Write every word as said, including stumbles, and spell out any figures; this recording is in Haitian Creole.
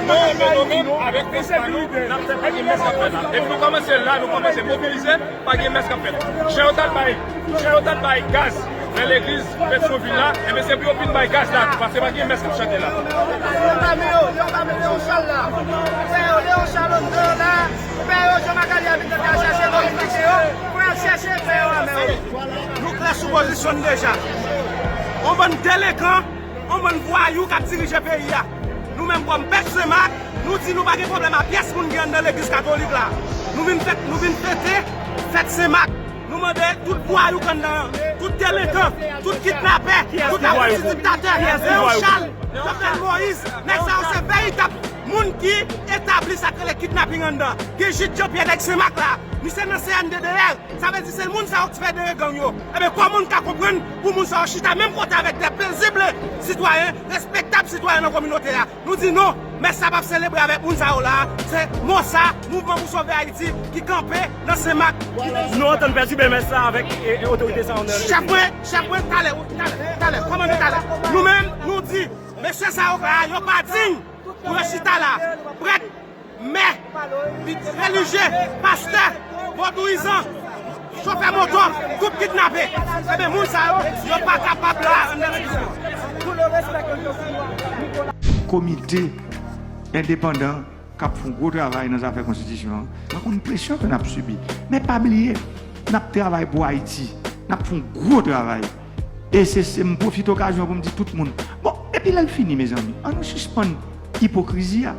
Mwen, mwen, nou menm, avèk fòs pa nou, n ap fè pa gen mès k ap fèt la. Depi nou kòmanse la, nou kòmanse mobilize, pa gen mès k ap fèt. Jan yo t al bay, jan yo t al bay gaz nan legliz Petyonvil la, enben se pou yo vin bay gaz la tou, paske pa gen mès k ap chante la. Yo pa mete, yo pa mete yon chal la. Pè yo, Leon Charles anndan la. Pè yo, Jean Magali a vin nan kay chèche, yo vin kite yo. Pou y al chèche pè yo a men yo. Nou klè sou pozisyon n deja. On bann delenkan, on bann vwayou k ap dirije peyi a. Nou menm kòm pèp Senmak, nou di nou pa gen pwoblèm a pyès moun ki anndan legliz katolik la. Nou vin fèt, nou vin fete fèt Senmak. Nou mande tout vwayou k anndan an, tout delenkan, tout kidnapè, tout apranti diktatè, Leon Charles, Jovenel Moïse, nèg sa yo se veritab moun ki etabli sa k rele kidnaping anndan. Gen Jid Jean Pierre nèg Senmak la, misye nan C N D D R. Sa vle di se moun sa yo ki fè dere gang yo. Ebyen, kòman n ka konprann pou moun sa yo chita menm kote avèk de pezib sitwayen, respektab sitwayen nan kominote a? Nou di non, mès sa p ap selebre avèk moun sa yo la. Se MOSA, Mouvman pou Sove Ayiti, ki kanpe nan Senmak. Nou antann pètibe mès sa avèk e, e, otorite sa yo nan Chèf mwen, chèf mwen, talè, talè, talè, kòmandan talè. Nou menm, nou di, mesye sa yo la, yo pa diy pou yo chita la. Prèt, mè, relijye, pastè, vodouyizan, chofè moto, tout kidnape. Ebyen, moun sa yo, yo pa kapab la anndan legliz yo. Komite endepandan k ap fè yon gwo travay nan zafè konstitisyon an, mwen konn presyon ke n ap sibi. Men pa bliye, n ap travay pou Ayiti. N ap fè yon gwo travay. E se, se m pwofite okazyon an pou m di tout moun, bon, epi lè l fini, mezanmi, ann nou sispann ipokrizi a.